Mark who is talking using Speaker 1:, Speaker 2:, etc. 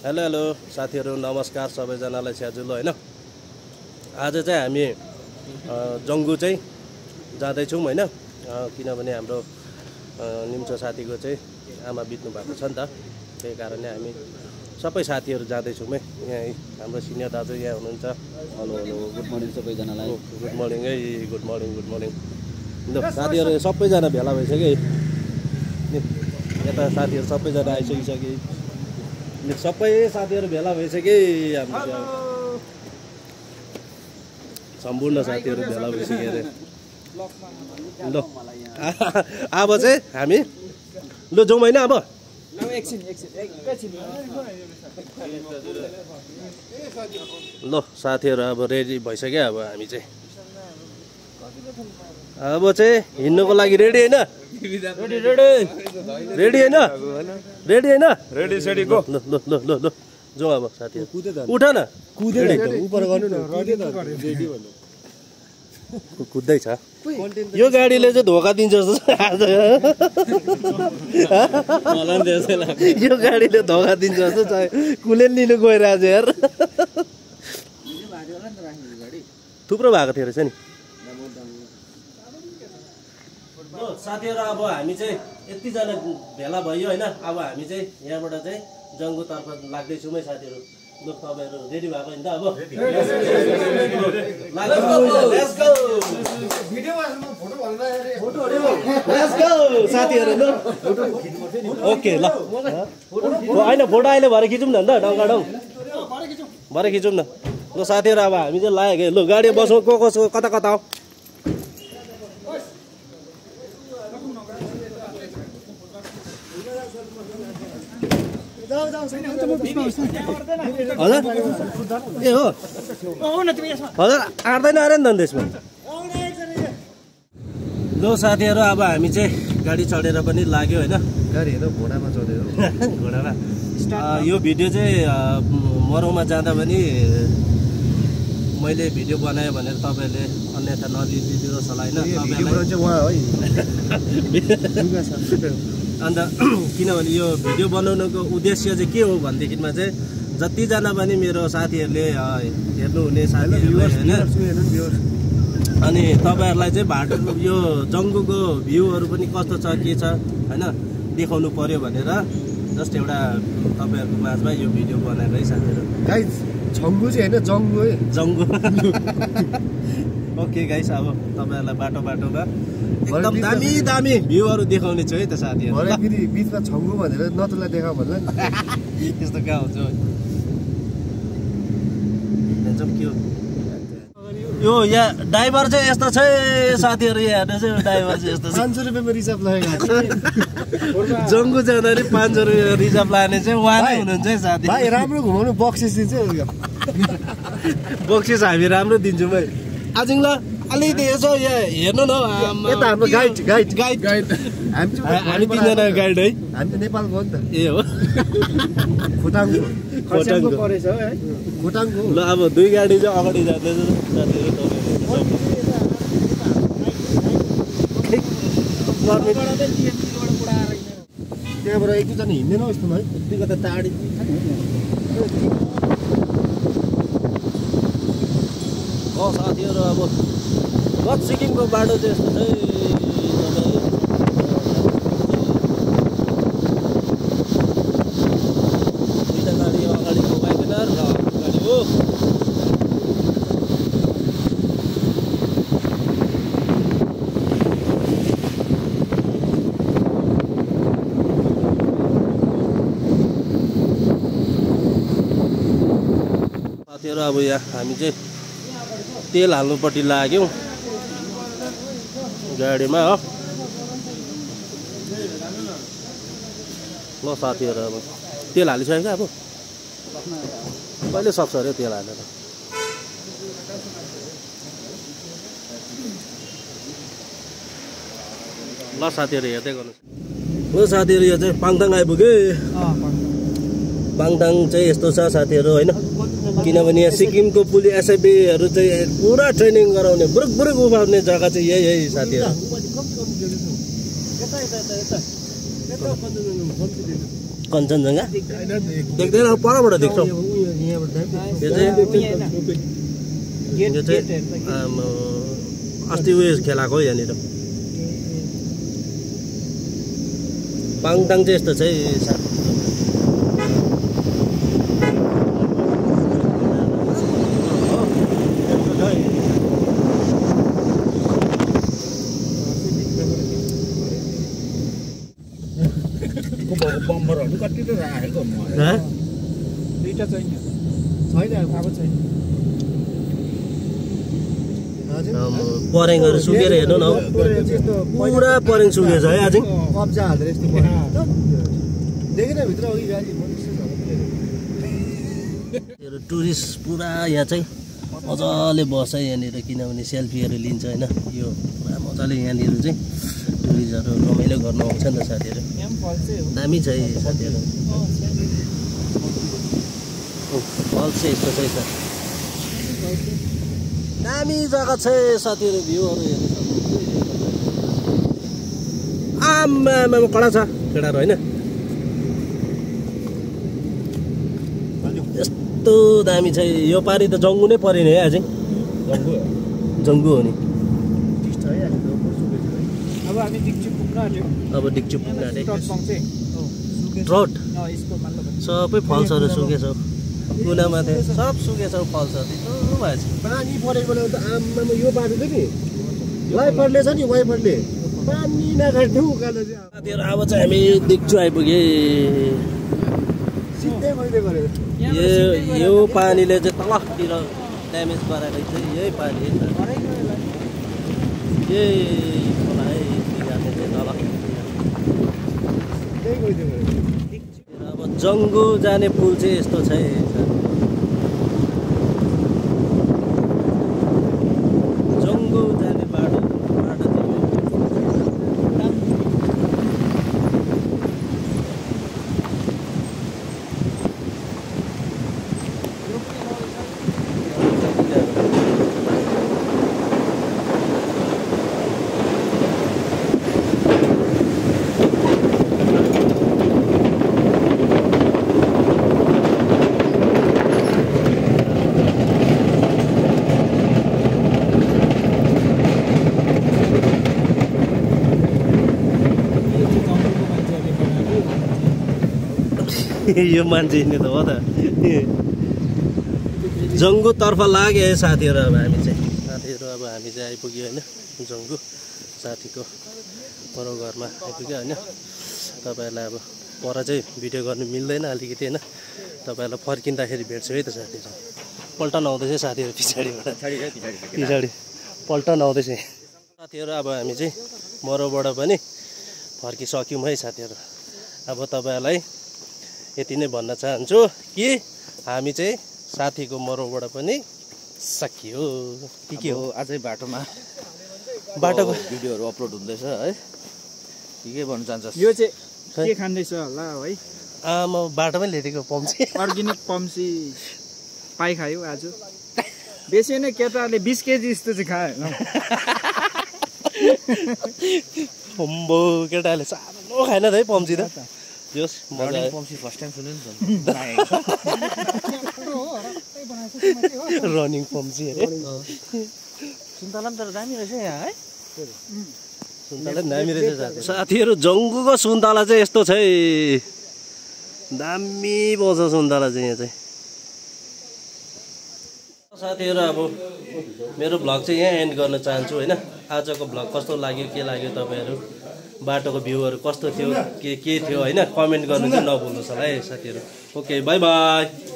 Speaker 1: Hello hello साथीहरु नमस्कार सबैजनालाई स्याजुलो हैन। आज चाहिँ हामी जंगु चाहिँ जाँदै छौं हैन, किनभने हाम्रो निम्चो साथीको चाहिँ आमा बित्नु भएको छ नि त, त्यही कारणले हामी सबै साथीहरु जाँदै छौं है। यहाँ हाम्रो सिनियर दाजु यहाँ हुनुहुन्छ।
Speaker 2: हेलो हेलो गुड मर्निङ सबैजनालाई।
Speaker 1: गुड मर्निङ है, गुड मर्निङ गुड मर्निङ। ल साथीहरु सबैजना भेला भइसक्यो। यता साथीहरु सबैजना आइसकिसके, सबै साथीहरु भेला भइसके। हाम्रो सम्पूर्ण साथीहरु भेला भइसके रे। ल अब चाहिँ हामी ल जाउँ हैन। अब ल साथीहरु अब रेडी भइसक्यो। अब हामी चाहिँ अब चाहिँ हिँड्नको लागि रेडी हैन? रेडी रेडी रेडी हैन? रेडी हैन?
Speaker 3: Ready steady go.
Speaker 1: ल ल ल ल ल जाउँ अब साथीहरु। उठ न,
Speaker 3: कुदेर उपर गर्नु न, रेडी भन्नु।
Speaker 1: कुद्दै छ यो गाडीले चाहिँ धोका दिन्छ जस्तो छ आज।
Speaker 2: मलाई पनि त्यसै लाग्छ।
Speaker 1: यो गाडीले धोका दिन्छ जस्तो छ। कुलेन लिनु गइरहेछ यार। थुप्रो भएको थियो रहेछ नि। साथीहरु अब हामी चाहिँ यतिजना भेला भयो हैन। अब हामी चाहिँ यहाँबाट चाहिँ जंगुतर्फ लाग्दैछौँ है साथीहरु। ल तपाईहरु रेडी भएको हैन त? अब लेट्स गो। लेट्स गो साथीहरु। ल ओके ल हैन, फोटो अहिले भरे खिचौँ न त, डङ्गाडङ भरे खिचौँ न। ल साथीहरु अब हामी चाहिँ लाग्यो। ल गाडी बसौँ। को कता कता हो? हजुर ए हो हजुर आट्दैन अरे नि त त्यसमा। ल साथीहरु अब हामी चाहिँ गाडी चढेर पनि लाग्यो हैन।
Speaker 3: गाडी हेर घोडामा चढेर।
Speaker 1: घोडामा यो भिडियो चाहिँ मरौमा जाँदा पनि मैले भिडियो बनाएँ भनेर तपाईहरुले अन्यथा नलिदिनुहोस् होला हैन। अन्त किनभने यो भिडियो बनाउनुको उद्देश्य चाहिँ के हो भनेदेखिमा चाहिँ जतिजना पनि मेरो साथीहरुले हेर्नुहुने साथीहरुले हैन, अनि तपाईहरुलाई चाहिँ बाटो यो जंगुको भ्यूहरु पनि कस्तो छ के छ हैन देखाउनु पर्यो भनेर जस्ट एउटा तपाईहरुको माझमा यो भिडियो बनाएर है साथीहरु।
Speaker 3: गाइस छंगु चाहिँ हैन, जंगु है,
Speaker 1: जंगु। ओके गाइस अब तपाईहरुलाई बाटोमा एकदम दामी दामी भ्यूहरु देखाउने छु है त साथीहरु।
Speaker 3: भरे फेरि बीचमा छंगु भनेर नतुलाई देखा भन्ला नि।
Speaker 1: त्यस्तो कहाँ हुन्छ के हो यो यहाँ ड्राइभर चाहिँ यस्तो छ साथीहरु। यहाँ हेर्नु चाहिँ ड्राइभर चाहिँ यस्तो छ।
Speaker 3: 500 रुपैयाँमा रिजर्भ लागेको
Speaker 1: जंगु जाँदाखेरि 500 रुपैयाँ रिजर्भ लाने चाहिँ उहाँ नै हुनुहुन्छ है साथी।
Speaker 3: भाइ राम्रो घुमाउनु, बक्सिस दिन्छ।
Speaker 1: बक्सिस हामी राम्रो दिन्छौँ है। आजिङ ल अलिकति यसो यहाँ हेर्नु न।
Speaker 3: यता हाम्रो गाइड
Speaker 1: हामी तीनजना गाइड है।
Speaker 3: हामी त नेपालको हो नि त।
Speaker 1: ए हो
Speaker 3: खोटाङको
Speaker 2: परेछ है।
Speaker 3: खोटाङको।
Speaker 1: ल अब दुई गाडी चाहिँ अगाडि जाँदैछ साथीहरु।
Speaker 3: त्यहाँबाट एक दुईजना हिँड्दैन यस्तोमा है।
Speaker 1: यतिको त टाढी हो साथीहरु। अब बस सिक्किमको बाटो चाहिँ यस्तो चाहिँ दुईटा गाडी अगाडिको वाइगनर र गाडी हो। साथीहरु अब यहाँ हामी चाहिँ तेल हाल्नुपट्टि लाग्यौं गाडीमा हो। ल साथीहरु अब तेल हालिसक्यो। अब कहिले सक्छ अरे तेल हालेर? ल साथीहरु हेर्दै गर्नुहोस्। ल साथीहरु यो चाहिँ पाङथाङ आइपुगे। पाङथाङ चाहिँ यस्तो छ साथीहरु हैन, किनभने यहाँ सिक्किमको पुलिस एसएफबीहरु चाहिँ पुरा ट्रेनिङ गराउने बुरुक उभाउने जग्गा चाहिँ यही साथीहरु। कञ्चनजङ्घा देख्दैन परबाट देख्छौ यो चाहिँ अस्ति उयो खेलाएको हो यहाँनिर पाङटाङ चाहिँ यस्तो छ है
Speaker 2: बम्बरहरू कति त राखेको दुईटा छैन अब छैन
Speaker 1: परेङहरू सुकेर हेर्नु न पुरा परेङ सुकेछ है आज
Speaker 3: कब्जा हाल्दो यस्तो देखेन भित्र अघि गाडी
Speaker 1: टुरिस्ट पुरा यहाँ चाहिँ मजाले बस्छ यहाँनिर किनभने सेल्फीहरू लिन्छ होइन यो पुरा मजाले यहाँनिर चाहिँ टुरिस्टहरू रमाइलो गर्नु आउँछ नि त साथीहरू दामी छ है साथीहरू फल्स चाहिँ यस्तो छ दामी जग्गा छ साथीहरू भ्यूहरू हेर्नु आमा कडा छ केटाहरू होइन यस्तो दामी छ यो पारी त जङ्गु नै परेन है अझै जङ्गु हो नि अब डिक्चु पुग्न आँट्यो ट्रट सबै फल्सहरू सुकेछ कुनामा थियो सब सुकेछ फल्सहरू त्यस्तो भएछ
Speaker 3: पानी परेको बेला त आमामा यो बाटो थियो नि वाइफरले छ नि वाइफरले पानी नखाट्नु उकालो चाहिँ
Speaker 1: अब चाहिँ हामी डिक्चु आइपुगे
Speaker 3: सिधै मैले गरेको
Speaker 1: यो पानीले चाहिँ तलतिर ड्यामेज गराएको चाहिँ यही पानी यही खोला है जाने चाहिँ तल अब जङ्गु जाने पुल चाहिँ यस्तो छ है जङ्गु जाने बाटो यो मान्छे हिँड्ने त हो त जङ्गुतर्फ लाग्यो है साथीहरू अब हामी चाहिँ आइपुग्यो होइन जङ्गु साथीको परो घरमा आइपुग्यो होइन तपाईँहरूलाई अब पर चाहिँ भिडियो गर्नु मिल्दैन अलिकति होइन तपाईँहरूलाई फर्किँदाखेरि भेट्छु है त साथीहरू पल्टन आउँदैछ साथीहरू पछाडि पल्टन आउँदैछ साथीहरू अब हामी चाहिँ मरोबाट पनि फर्किसक्यौँ है साथीहरू अब तपाईँहरूलाई यति नै भन्न चाहन्छु कि हामी चाहिँ साथीको मरोबाट पनि सकियो के हो
Speaker 2: अझै बाटोको भिडियोहरू अपलोड हुँदैछ है के भन्न चाहन्छ
Speaker 4: यो चाहिँ के खाँदैछ होला है
Speaker 1: म बाटोमै ल्याएको पम्सी
Speaker 4: अर्ग्यानिक पम्सी खायो आज बेसी नै केटाले 20 केजी जस्तो चाहिँ खायो
Speaker 1: अम्बो केटाले सानो खाएन त है पम्सी त जोस मजा
Speaker 2: पम्सी फर्स्ट टाइम सुने नि त
Speaker 1: रनिङ पम्सी अरे
Speaker 2: सुन्तला पनि तर दामी रहेछ यहाँ है
Speaker 1: सुन्तला दामी रहेछ साथीहरू जङ्गुको सुन्तला चाहिँ यस्तो छ है दामी पाउँछ सुन्तला चाहिँ यहाँ चाहिँ साथीहरू अब मेरो भ्लग चाहिँ यहाँ एन्ड गर्न चाहन्छु होइन आजको भ्लग कस्तो लाग्यो के लाग्यो तपाईँहरू बाटोको भ्यूहरू कस्तो थियो के थियो होइन कमेन्ट गर्नु चाहिँ नभुल्नुहोस् होला है साथीहरू ओके बाई बाई